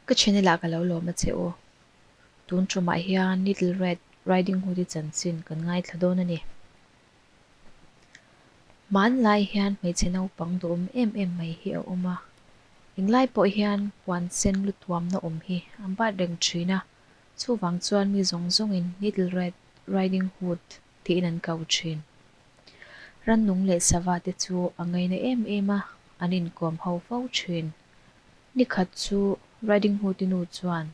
Ka channel ah ka lo lawm a che u. Tun tumah hian Little Red Riding Hood-i chanchin kan ngaithla dawn a ni. Hmanlai hian hmeichhe naupang duhawm em em mai hi a awm a. Englai pawh hian puan sen lu tuamna awm hi a bat reng thin a, chuvang chuan mi zawng zawngin Little Red Riding Hood tiin an ko thin. Rannung leh sava te chu a ngaina em em a, an inkawm ho fo thin. Ni khat chu Riding Hood-i nu chuan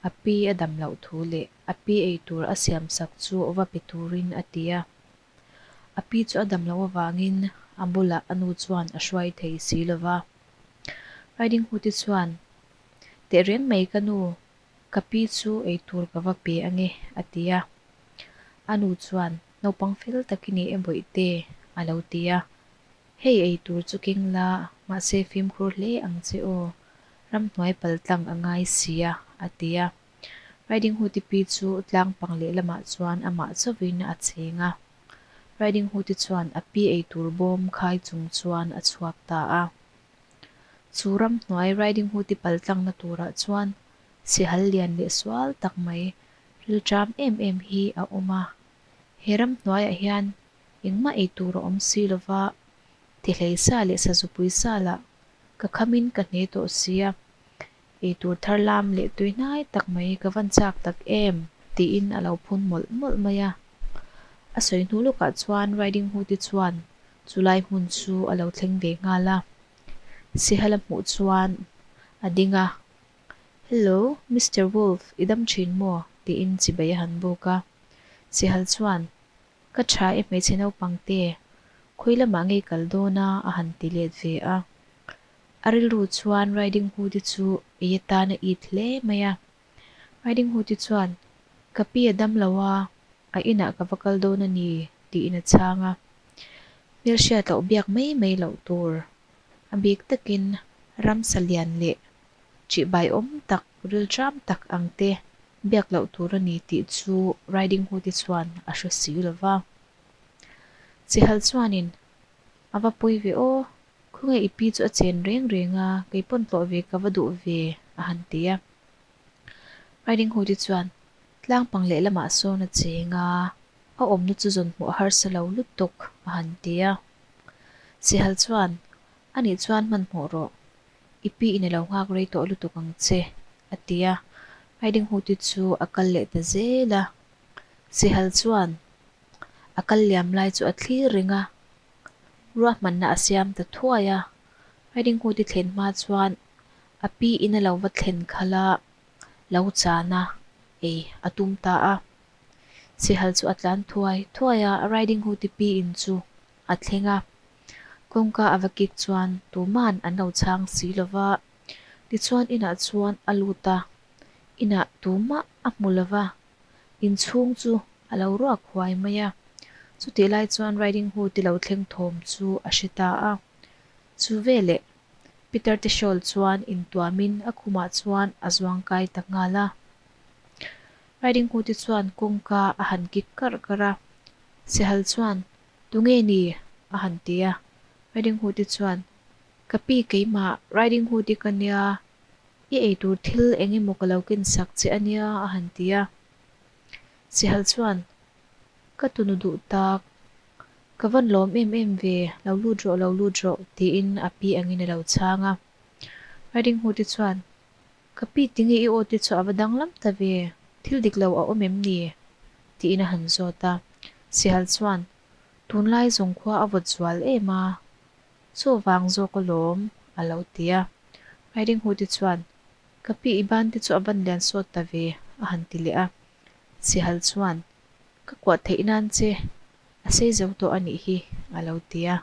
a pi a dam loh thu leh a pi ei tur a siam sak chu va pe turin a ti a. A pi chu a dam loh avangin a bulah a nu chuan a hruai thei si lo va. Riding Hood-i chuan, Tehreng mai ka nu, ka pi chu ei tur ka va pe ange, a ti a. A nu chuan, Naupang fel tak i ni e bawihte, a lo ti a. Hei ei tur chu keng la, mahse fimkhur hle ang che aw, ramhnuai paltlang a ngai sia, a ti a. Riding Hood-i pi chu tlang pang lehlamah chuan amah chauhin a cheng a. Riding Hood-i chuan a pi ei tur bawm khai chung chuan a chhuak ta a. Chu ramhnuai Riding Hood-i paltlangna turah chuan sihal lian leh sual tak mai rilṭam em em hi a awm a. He ramhnuaiah hian Engmah ei tur a awm si lo va, tihlei sa leh sazupui sa lah ka khamin ka hne tawh sia, ei tur thar lam leh tui hnai tak mai ka van chak tak em? tiin a lo phun mawlh mawlh mai a. A sawi hnu lawkah chuan Riding Hood-i chuan chulai hmun chu a lo thleng ve nghal a. Sihal a hmuh chuan a ding a, Hello, Mister Wolf, i dam thin maw? tiin chibai a han buk a. Sihal chuan Ka tha e hmeichhe naupang te, khawi lamah ngei kal dawn a a han ti let ve a. A rilru chuan Riding Hood-i chu ei atan a it hle mai a. Riding Hood-i chuan, Ka pi a dam lo a, a inah ka va kal dawn a ni, tiin a chhang a. Hmelhriat loh biak mai mai loh tur, a bik takin ramsa lian leh ṭihbai awm tak, rilṭam tak ang te biak loh tur a ni tih chu Riding Hood-i chuan a hre si lo va. Chihal chuanin, A va pawi ve aw, khawnge i pi chu a chen reng reng a, kei pawn tlawh ve ka va duh ve, a han ti a. Riding Hood-i chuan, Tlangpang lehlamah sawn a cheng a, a awmna chu zawn hmuh a harsa lo lutuk, a han ti a. Chihal chuan, Anih chuan hmanhmawh rawh, I pi in a lo nghak rei tawh lutuk ang che, a ti a. Riding Hood-i chu a kal leh ta zel a. Sihal chuan a kal liam lai chu a thlir reng a, ruahmanna a siam ta thuai a. Riding Hood-i thlen hma chuan a pi in a lo va thlen khalh a, lo chan a, ei a tum ta a. Sihal chu a tlan thuai thuai a, Riding Hood-i pi in chu a thleng a. Kawngka a va kik chuan tuman an lo chhang si lo va, tichuan inah chuan a lut a, inah tumah a hmu lo va, inchhung chu a lo ruak huai mai a. Chutih lai chuan Riding Hood-i lo thleng thawm chu a hre ta a. Chu veleh Peter te shawl chuan intuamin a khumah chuan a zuang kai ta nghal a. Riding Hood-i chuan kawngka a han kik karh karh a, Sihal chuan Tunge ni? a han ti a. Riding Hood-i chuan, Ka pi keimah, Riding Hood-i ka nia, i eitur thil eng emaw ka lo ken sak che a nia, a han ti a. Sihal chuan, Ka tunu duh tak, ka van lawm em em ve, lo lut rawh, lo lut rawh, tiin a pi angin a lo chhang a. Riding Hood-i chuan, Ka pi tinge i aw te chu a va danglam ta ve, thil dik lo a awm em ni? tiin a han zawt a. Sihal chuan, Tunlai zawng khua a vawt zual em a, chaw vang zawk alawm, a lo ti a. Riding Hood-i chuan, Ka pi i ban te chu a van lian sawt ta ve, a han ti leh a. Sihal chuan, Ka kuah theih nan che, a sei zo tawh a nih hi, a lo ti a.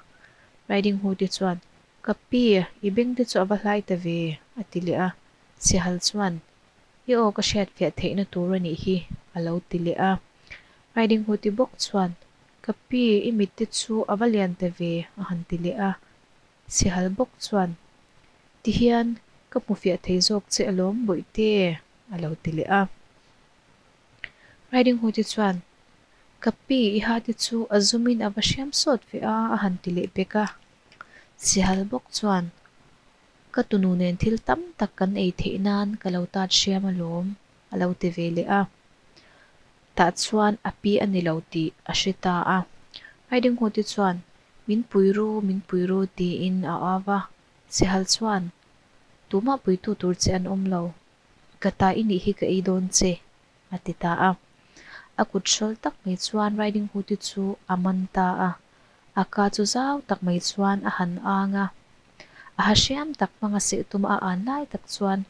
Riding Hood-i chuan, Ka pi, i beng te chu a va hlai ta ve, a ti leh a. Sihal chuan, I aw ka hriat fiah theihna tur a nih hi, a lo ti leh a. Riding Hood-i bawk chuan, Ka pi, i mit te chu a va lian ta ve, a han ti leh a. Sihal bawk chuan, Ti hian ka hmu fiah thei zawk che alawm Bawihte, a lo ti leh a. Riding Hood-i chuan, Ka pi, i ha te chu a zumin a va hriam sawt ve a, a han ti leh pek a. Sihal bawk chuan. Ka tunu nen thil tam tak kan ei theih nan ka lo tat hriam alawm, a lo ti ve leh a. Tah chuan a pi a ni lo tih a hre ta a. Riding Hood-i chuan, Min pui ru, min pui ru, tiin a au va. Sihal chuan, Tumah puitu tur che an awm lo. Ka ta i nih hi ka ei dawn che, a ti ta a. A kut hrawl tak mai chuan Riding Hood-i chu a man ta a. A ka chu zau tak mai chuan a han ang a. A ha hriam tak hmanga seh tum a an lai tak chuan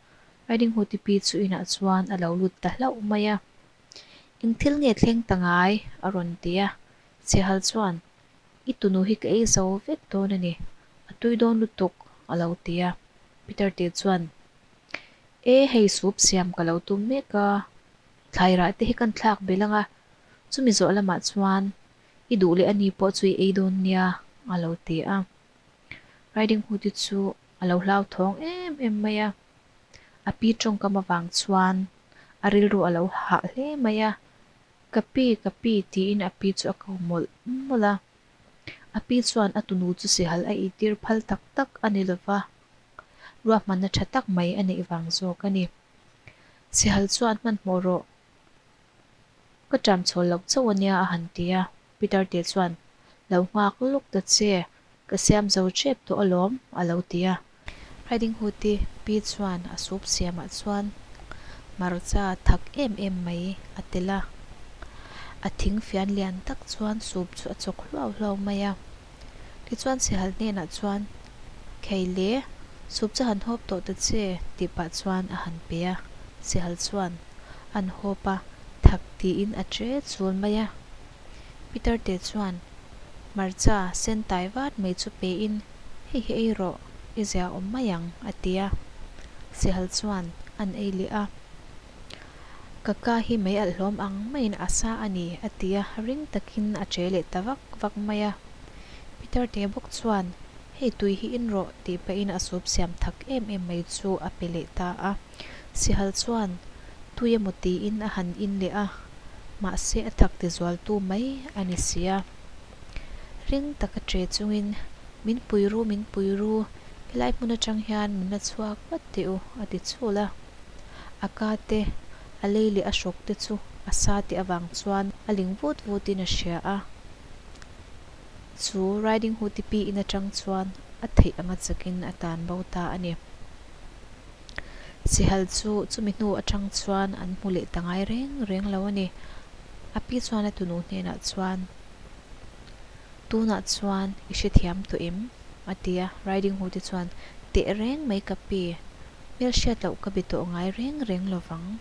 Riding Hood-i pi chu inah chuan a lo lut ta hlauh mai a. Eng thil nge thleng ta ngai? a rawn ti a. Chhehal chuan, I tunu hi ka ei zo vek dawn a ni. A tui dawn lutuk, a lo ti a. Peter te chuan, E, hei soup siam ka lo tum mek a, thlai rah te hi kan thlak belh ang a, chumi zawh lamah chuan i duh leh a ni pawh chu i ei dawn nia, a lo ti a. Riding Hood-i chu a lo hlauthawng em em mai a. A pi tawngkam avang chuan a rilru a lo hah hle mai a, Ka pi, ka pi tiin a pi chu a ko mawlh mawlh a. A pi chuan a tunu chu sihal a ihtir phal tak tak a ni lova, ruahmanna tha tak mai a neih vang zawk a ni. Sihal chuan hmanhmawh rawh, ka ṭam chhawl loh chauh a nia a han ti a. Peter te chuan, Lo nghak lawk ta che, ka siam zo ṭep tawh alawm, a lo ti a. Riding Hood-i pi chuan a soup siamah chuan hmarcha thak em em mai a tel a. A thing fian lian tak chuan soup chu a chawk hluau hluau mai a. Tichuan Sihal hnenah chuan, Khei le, soup chu han hawp tawh ta che, tih pah chuan a han pe a. Sihal chuan an hawp a, thak tiin a ṭe chul mai a. Peter te chuan hmarcha sen tai vat mai chu pein, Hei hi ei rawh, i zia awm mai ang, a ti a. Sihal chuan an ei leh a. Ka ka hi mei alh hlawm ang maiin a sa a ni, a ti a, ring takin a ṭe leh ta vak vak mai a. Peter te bawk chuan, Hei tui hi in rawh, tih pahin a soup siam thak em em mai chu a pe leh ta a. Sihal chuan tui emaw tiin a han in leh a, mahse a thak ti zualtu mai a ni si a. Ring taka ṭe chungin, Min pui ru, min pui ru, helai hmun aṭang hian min la chhuak vat teh u, a ti chul a. A ka te, a lei leh a hrawk te chu a sa tih avang chuan a ling vut vutin a hria a. Chu Riding Hood-i pi in aṭang chuan a theih anga chakin a tan bo ta a ni. Sihal chu chumi hnu atang chuan an hmu leh ta ngai reng reng lo a ni. A pi chuan a tunu hnenah chuan, Tunah chuan i hrethiam tawh em? a ti a. Riding Hood-i chuan, Teh reng mai ka pi, hmelhriat loh ka be tawh ngai reng reng lo vang,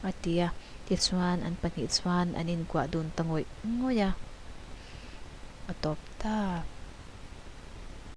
a ti a. Tichuan an pahnih chuan an inkuah dun ta ngawih ngawih a, a tawp ta.